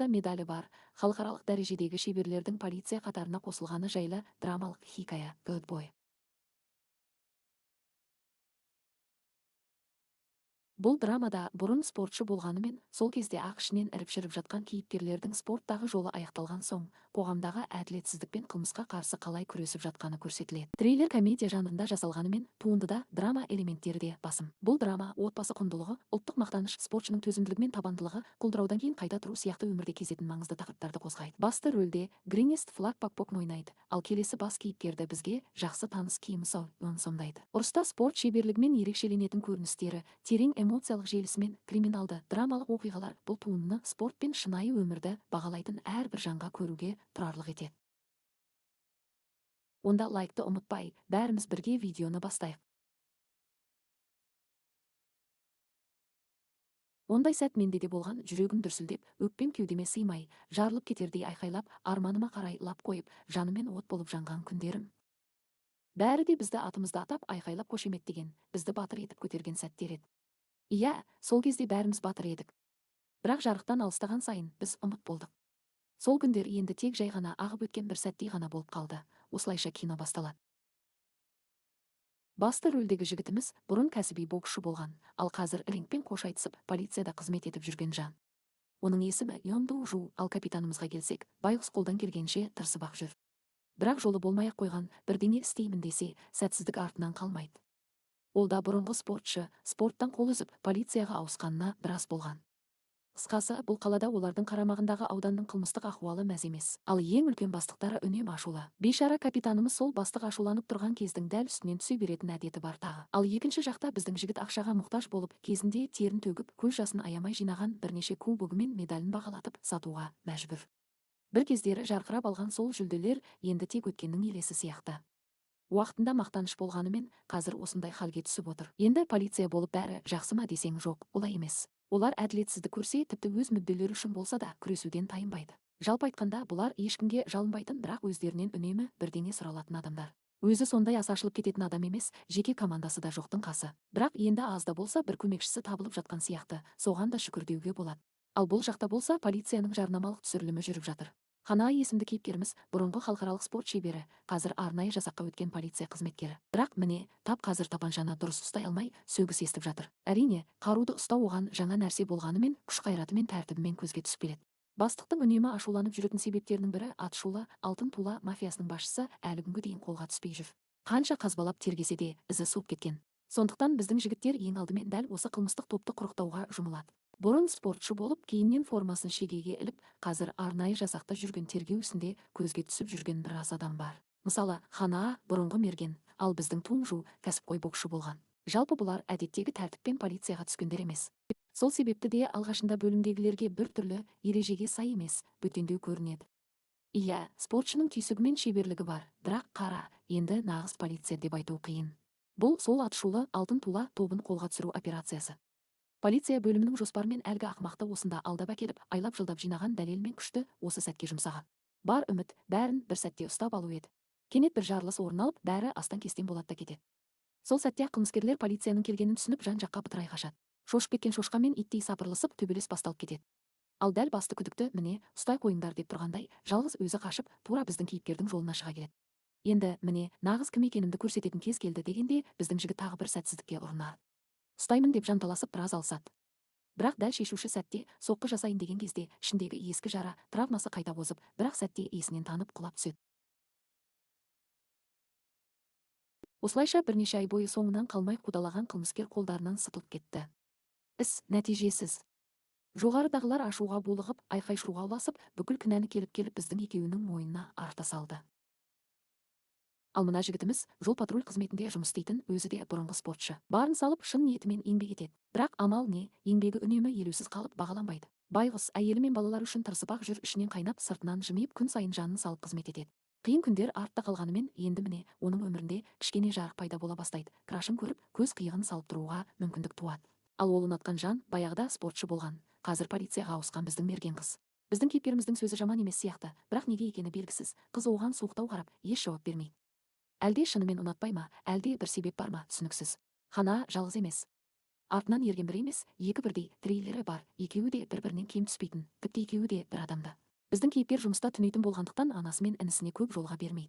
Медалі бар, халықаралық дәрежедегі шеберлердің полиция қатарына қосылғаны жайлы драмалық хикая «Good Boy». Бұл драмада бұрын спортшы болғанымен, сол кезде ақ ішінен іріп-шіріп жатқан кейіпкерлердің спорттағы жолы аяқталған соң, қоғамдағы әділетсіздік пен қылмысқа қарсы қалай күресіп жатқаны көрсетіледі. Трейлер комедия жанрында жасалғанымен, туындыда драма элементтері де басым. Бұл драма отбасы құндылығы, ұлттық мақтаныш, спортшының төзімділігі мен табандылығы, құлдыраудан кейін қайта тұру сияқты өмірде кезетін маңызды тақырыптарды қозғайды. Басты рөлде Гринест Флаг Пакпок ойнайды, ал келесі бас кейіпкерді бізге жақсы таныс Ким Со Ын сомдайды. Ұрыста спорт шеберлігімен ерекшеленетін көріністері, терең эмоциялық желісімен криминалды драмалық оқиғалар бұл туындыны спорт пен шынайы өмірді бағалайтын әрбір жанға көруге тұрарлық етеді. Онда лайкты ұмытпай, бәріміз бірге видеоны бастайық. Ондай сәт менде де болған, жүрегім дүрсілдеп, өкпем кеудеме сыймай, жарылып кетердей айқайлап, арманыма қарай лап қойып, жанымен от болып жанған күндерім. Бәрі де бізді атымызды атап, айқайлап қошеметтеген, бізді батыр етіп көтерген сәттер еді. Иә, сол кезде бәріміз батыр едік. Бірақ жарықтан алыстаған сайын біз ұмыт болдық. Сол күндер енді тек жай ғана ағып өткен бір сәттей ғана болып қалды. Осылайша кино басталады. Басты рөлдегі жігітіміз бұрын кәсіби боксшы болған, ал қазір рингпен қош айтысып, полицияда қызмет етіп жүрген жан. Оның есімі Йонду Жу, ал капитанымызға келсек, байғұс қолдан келгенше тырысып-ақ жүр. Бірақ жолы болмай-ақ қойған, бірдеңе істеймін десе, сәтсіздік артынан қалмайды. Ол да бұрынғы спортшы, спорттан қол үзіп, полицияға ауысқанына біраз болған. Қысқасы, бұл қалада олардың қарамағындағы ауданның қылмыстық ахуалы мәз емес. Ал ең үлкен бастықтары үнемі ашулы. Бейшара капитанымыз сол бастық ашуланып тұрған кездің дәл үстінен түсе беретін әдеті бар тағы. Ал екінші жақта біздің жігіт ақшаға мұқтаж болып, кезінде терін төгіп, көз жасын аямай жинаған бірнеше кубогы мен медалін бағалатып сатуға мәжбүр. Бір кездері жарқырап алған сол жүлделер енді тек өткеннің елесі сияқты. Уақытында мақтаныш болғанымен, қазір осындай халге түсіп отыр. Енді полиция болып бәрі жақсы ма десең, жоқ, олай емес. Олар әділетсіздік көрсе, тіпті өз мүдделері үшін болса да күресуден тайынбайды. Жалпы айтқанда, бұлар ешкімге жалынбайтын, бірақ өздерінен үнемі бірдеңе сұралатын адамдар. Өзі сондай аса ашылып кететін адам емес, жеке командасы да жоқтың қасы. Бірақ енді аз да болса бір көмекшісі табылып жатқан сияқты, соған да шүкір деуге болады. Ал бұл жақта болса, полицияның жарнамалық түсірілімі жүріп жатыр. Хана есімді кейіпкеріміз бұрынғы халықаралық спорт шебері, қазір арнайы жасаққа өткен полиция қызметкері. Бірақ міне, тап қазір тапаншаны дұрыс ұстай алмай, сөгіс естіп жатыр. Әрине, қаруды ұстау оған жаңа нәрсе болғанымен, күш-қайраты мен тәртібімен көзге түсіп келеді. Бастықтың үнемі ашуланып жүретін себептерінің бірі атышулы Алтын Тула мафиясының басшысы әлі күнге дейін қолға түспей жүр. Қанша қазбалап тергесе де, ізі суып кеткен. Сондықтан біздің жігіттер ең алдымен дәл осы қылмыстық топты құрықтауға жұмылады. Бұрын спортшы болып, кейіннен формасын шегеге іліп, қазір арнайы жасақта жүрген тергеу ісінде көзге түсіп жүрген біраз адам бар. Мысалы, Хана бұрынғы мерген, ал біздің Тунжу кәсіпқой боксшы болған. Жалпы бұлар әдеттегі тәртіппен полицияға түскендер емес. Сол себепті де алғашында бөлімдегілерге бір түрлі ережеге сай емес, бөтендеу көрінеді. Иә, спортшының түйсігі мен шеберлігі бар, бірақ қара, енді нағыз полиция деп айту қиын. Бұл сол атышулы Алтын Тула тобын қолға түсіру операциясы. Полиция бөлімінің жоспарымен әлгі ақымақты осында алдап әкеліп, айлап жылдап жинаған дәлел мен күшті осы сәтке жұмсаған. Бар үміт бәрін бір сәтте ұстап алу еді. Кенет бір жарылыс орын алып, бәрі астан-кестен болады да кетеді. Сол сәтте қылмыскерлер полицияның келгенін түсініп, жан-жаққа бытырай қашады. Шошып кеткен шошқамен иттей сапырылысып, төбелес басталып кетеді. Ал дәл басты күдікті міне, ұстай қойыңдар деп тұрғандай, жалғыз өзі қашып, тура біздің кейіпкердің жолына шыға келеді. Енді міне, нағыз кім екенімді көрсететін кез келді дегенде, біздің жігіт тағы бір сәтсіздікке ұрынады. Ұстаймын деп жанталасып біраз алысады. Бірақ дәл шешуші сәтте соққы жасайын деген кезде ішіндегі ескі жара, травмасы қайта қозып, бірақ сәтте есінен танып құлап түседі. Осылайша бірнеше ай бойы соңынан қалмай қудалаған қылмыскер қолдарынан сытылып кетті. Іс нәтижесіз. Жоғарыдағылар ашуға булығып, айқай-шуға ұласып, бүкіл кінәні келіп-келіп біздің екеуінің мойнына арта салды. Ал мына жігітіміз жол патруль қызметінде жұмыс істейтін, өзі де бұрынғы спортшы. Барын салып, шын ниетімен еңбек етеді. Бірақ амал не, еңбегі үнемі елеусіз қалып бағаланбайды. Байғұс әйелі мен балалары үшін тырысып-ақ жүр, ішінен қайнап, сыртынан жымиып, күн сайын жанын салып қызмет етеді. Қиын күндер артта қалғанымен, енді міне, оның өмірінде кішкене жарық пайда бола бастайды. Крашын көріп, көз қиығын салып тұруға мүмкіндік туады. Ал ол ұнатқан жан баяғыда спортшы болған, қазір полицияға ауысқан біздің мерген қыз. Біздің кейіпкеріміздің сөзі жаман емес сияқты, бірақ неге екені белгісіз. Қыз оған суықтау қарап, еш жауап бермейді. Әлде шынымен ұнатпай ма, әлде бір себеп бар ма, түсініксіз. Хана жалғыз емес. Артынан ерген бір емес, екі бірдей трейлері бар, екеуі де бір-бірінен кем түспейтін, тіпті екеуі де бір адамды. Біздің кейіпкер жұмыста түнейтін болғандықтан анасы мен інісіне көп жолға бермейді.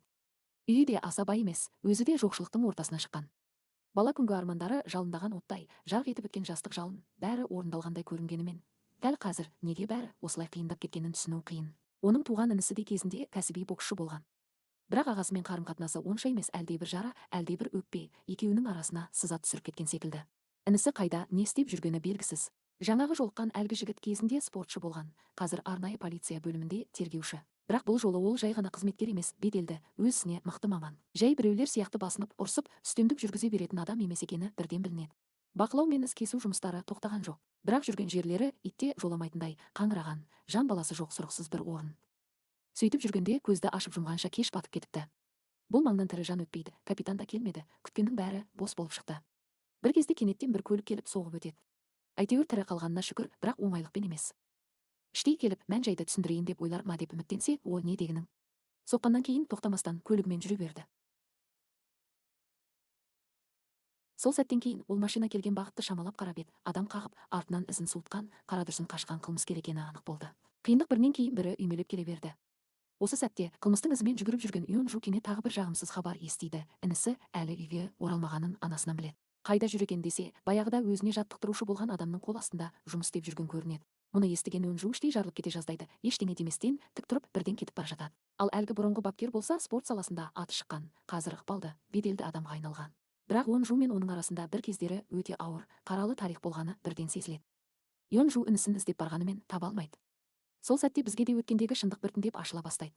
Үйі де аса бай емес, өзі де жоқшылықтың ортасына шыққан. Бала күнгі армандары жалындаған оттай, жарқ етіп біткен жастық жалын, бәрі орындалғандай көрінгенімен, дәл қазір неге бәрі осылай қиындап кеткенін түсіну қиын. Оның туған інісі де кезінде кәсіби боксшы болған. Бірақ ағасымен қарым-қатынасы онша емес, әлде бір жара, әлде бір өкпе, екеуінің арасына сызат түсіріп кеткен секілді. Інісі қайда, не істеп жүргені белгісіз. Жаңағы жолыққан әлгі жігіт кезінде спортшы болған, қазір арнайы полиция бөлімінде тергеуші. Бірақ бұл жолы ол жай ғана қызметкер емес, беделді, өз ісіне мықты маман. Жай біреулер сияқты басынып, ұрсып, үстемдік жүргізе беретін адам емес екені бірден білінеді. Бақылау мен із кесу жұмыстары тоқтаған жоқ. Бірақ жүрген жерлері итте жоламайтындай, қаңыраған, жан баласы жоқ сұрықсыз бір орын. Сөйтіп жүргенде көзді ашып жұмғанша кеш батып кетіпті. Бұл маңнан тірі жан өтпейді, капитан да келмеді, күткеннің бәрі бос болып шықты. Бір кезде кенеттен бір көлік келіп соғып өтеді. Әйтеуір тірі қалғанына шүкір, бірақ оңайлықпен емес. Іштей келіп, мән-жайды түсіндірейін деп ойлар ма деп үміттенсе, о не дегенің. Соққаннан кейін тоқтамастан көлігімен жүре берді. Сол сәттен кейін ол машина келген бағытты шамалап қарап еді, адам қағып, артынан ізін суытқан, қарадүрсін қашқан қылмыскер екені анық болды. Қиындық бірінен кейін бірі үймелеп келе берді. Осы сәтте қылмыстың ізімен жүгіріп жүрген Юн Жу кенет тағы бір жағымсыз хабар естиді. Інісі әлі үйге оралмағанын анасынан біледі. Қайда жүр екен десе, баяғыда өзіне жаттықтырушы болған адамның қол астында жұмыс істеп жүрген көрінеді. Мұны естіген Юн Жу іштей жарылып кете жаздайды. Ештеңе деместен тік тұрып бірден кетіп бара жатады. Ал әлгі бұрынғы бапкер болса, спорт саласында аты шыққан, қазір ықпалды, беделді адамға айналған. Бірақ Юн Жу мен оның арасында бір кездері өте ауыр, қаралы тарих болғаны бірден сезіледі. Юн Жу інісін іздеп барғанымен таба алмайды. Сол сәтте бізге де өткендегі шындық біртіндеп ашыла бастайды.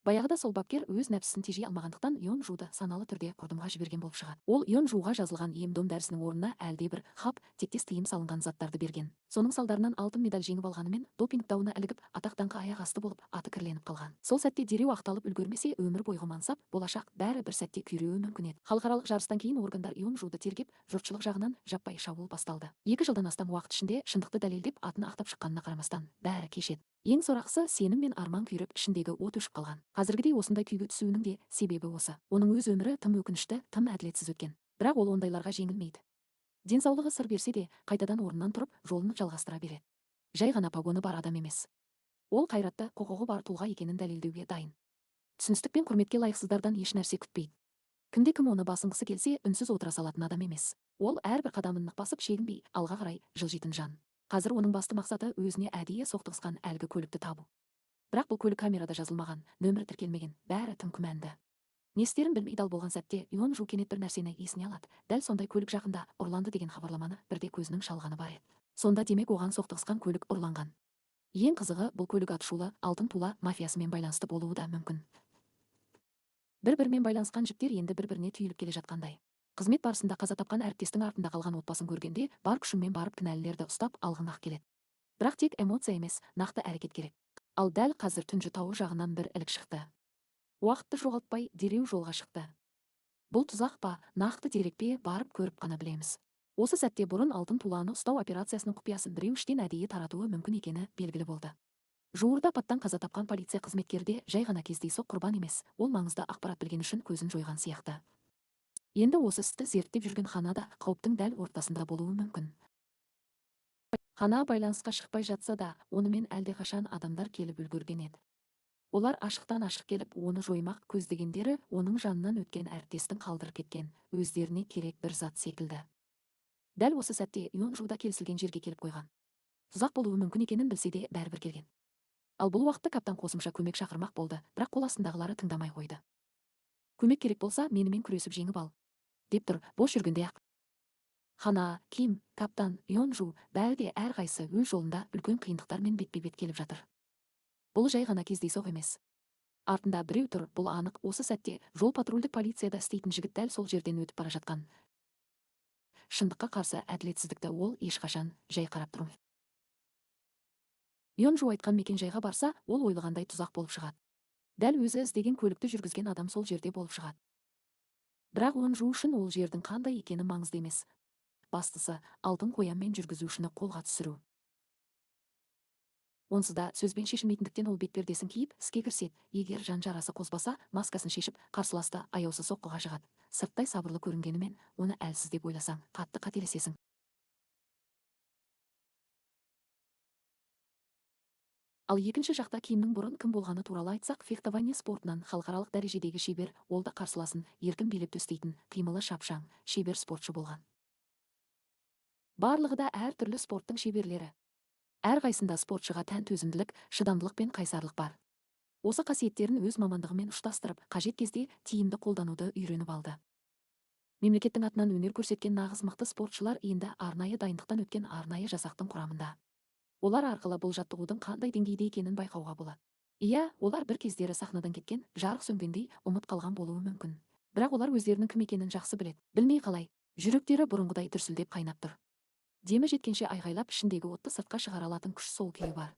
Баяғыда сол бапкер өз нәпсісін тежей алмағандықтан Юн Жуды саналы түрде құрдымға жіберген болып шығады. Ол Юн Жуға жазылған ем-дом дәрісінің орнына әлде бір хап тектес тыйым салынған заттарды берген. Соның салдарынан алтын медаль жеңіп алғанымен допинг дауына ілігіп, атақ-даңқы аяқ асты болып, аты кірленіп қалған. Сол сәтте дереу ақталып үлгермесе, өмір бойғы мансап, болашақ бәрі бір сәтте күйреуі мүмкін еді. Халықаралық жарыстан кейін органдар Юн Жуды тергеп, жұртшылық жағынан жаппай шабуыл басталды. 2 жылдан астам уақыт ішінде шындықты дәлелдеп, атын ақтап шыққанына қарамастан, бәрі кеш еді. Ең сорақысы сенім мен арман күйреп, ішіндегі от өшіп қалған. Қазіргідей осындай күйге түсуінің де себебі осы. Оның өз өмірі тым өкінішті, тым әділетсіз өткен. Бірақ ол ондайларға жеңілмейді. Денсаулығы сыр берсе де, қайтадан орнынан тұрып, жолын жалғастыра береді. Жай ғана погоны бар адам емес. Ол қайратты, құқығы бар тұлға екенін дәлелдеуге дайын. Түсіністік пен құрметке лайықсыздардан еш нәрсе күтпейді. Кімде кім оны басынғысы келсе, үнсіз отыра салатын адам емес. Ол әрбір қадамын нық басып, шегінбей, алға қарай жылжитын жан. Қазір оның басты мақсаты өзіне әдейі соқтығысқан әлгі көлікті табу. Бірақ бұл көлік камерада жазылмаған, нөмірі тіркелмеген, бәрі тым күмәнді. Не істерін білмей дал болған сәтте Юн Жу кенет бір нәрсені есіне алады. Дәл сондай көлік жақында ұрланды деген хабарламаны бірде көзінің шалғаны бар еді. Сонда демек оған соқтығысқан көлік ұрланған. Ең қызығы бұл көлік атышулы алтын тула мафиясымен байланысты болуы да мүмкін. Бір-бірімен байланысқан жіптер енді бір-біріне түйіліп келе жатқандай. Қызмет барысында қаза тапқан әріптестің артында қалған отбасын көргенде бар күшіңмен барып кінәлілерді ұстап алғың ақ келеді. Бірақ тек эмоция емес, нақты әрекет керек. Ал дәл қазір Түнжі тауы жағынан бір ілік шықты. Уақытты жоғалтпай дереу жолға шықты. Бұл тұзақ па, нақты дерек пе, барып көріп қана білеміз. Осы сәтте бұрын алтын туланы ұстау операциясының құпиясын біреу іштен әдейі таратуы мүмкін екені белгілі болды. Жуырда апаттан қаза тапқан полиция қызметкері де жай ғана кездейсоқ құрбан емес, ол маңызды ақпарат білген үшін көзін жойған сияқты. Енді осы істі зерттеп жүрген Хана да қауіптің дәл ортасында болуы мүмкін. Хана байланысқа шықпай жатса да, онымен әлдеқашан адамдар келіп үлгерген еді. Олар ашықтан ашық келіп, оны жоймақ көздегендері оның жанынан өткен әріптестің қалдырып кеткен, өздеріне керек бір зат секілді. Дәл осы сәтте Юн Жу да келісілген жерге келіп қойған. Тұзақ болуы мүмкін екенін білсе де бәрібір келген. Ал бұл уақытта каптан қосымша көмек шақырмақ болды, бірақ қол астындағылары тыңдамай қойды. Көмек керек болса, менімен күресіп жеңіп ал, деп тұр, бос жүргенде ақ. Хана, Ким, каптан, Юн Жу бәрі де әрқайсысы өз жолында үлкен қиындықтармен бетпе-бет келіп жатыр. Бұл жай ғана кездейсоқ емес. Артында біреу тұр, бұл анық. Осы сәтте жол патрульдік полицияда істейтін жігіт дәл сол жерден өтіп бара жатқан. Шындыққа қарсы әділетсіздікті ол ешқашан жай қарап тұрмайды. Юн Жу айтқан мекен-жайға барса, ол ойлағандай тұзақ болып шығады. Дәл өзі іздеген көлікті жүргізген адам сол жерде болып шығады. Бірақ Юн Жу үшін ол жердің қандай екені маңызды емес. Бастысы, алтын қоянмен жүргізушіні қолға түсіру. Онсыз да сөзбен шешілмейтіндіктен ол бетпердесін киіп, іске кіріседі. Егер жан жарасы қозбаса, маскасын шешіп, қарсыласты аяусыз соққыға жығады. Сырттай сабырлы көрінгенімен, оны әлсіз деп ойласаң, қатты қателесесің. Ал екінші жақта Кимнің бұрын кім болғаны туралы айтсақ, фехтование спортынан халықаралық дәрежедегі шебер, ол да қарсыласын еркін билеп төстейтін, қимылы шапшаң, шебер спортшы болған. Барлығы да әр түрлі спорттың шеберлері. Әрқайсында спортшыға тән төзімділік, шыдамдылық пен қайсарлық бар. Осы қасиеттерін өз мамандығымен ұштастырып, қажет кезде тиімді қолдануды үйреніп алды. Мемлекеттің атынан өнер көрсеткен нағыз мықты спортшылар енді арнайы дайындықтан өткен арнайы жасақтың құрамында. Олар арқылы бұл жаттығудың қандай деңгейде екенін байқауға болады. Иә, олар бір кездері сахнадан кеткен, жарық сөнгендей ұмыт қалған болуы мүмкін. Бірақ олар өздерінің кім екенін жақсы біледі. Білмей қалай, жүректері бұрынғыдай дүрсілдеп қайнап тұр. Демі жеткенше айғайлап, ішіндегі отты сыртқа шығара алатын күш сол күйі бар.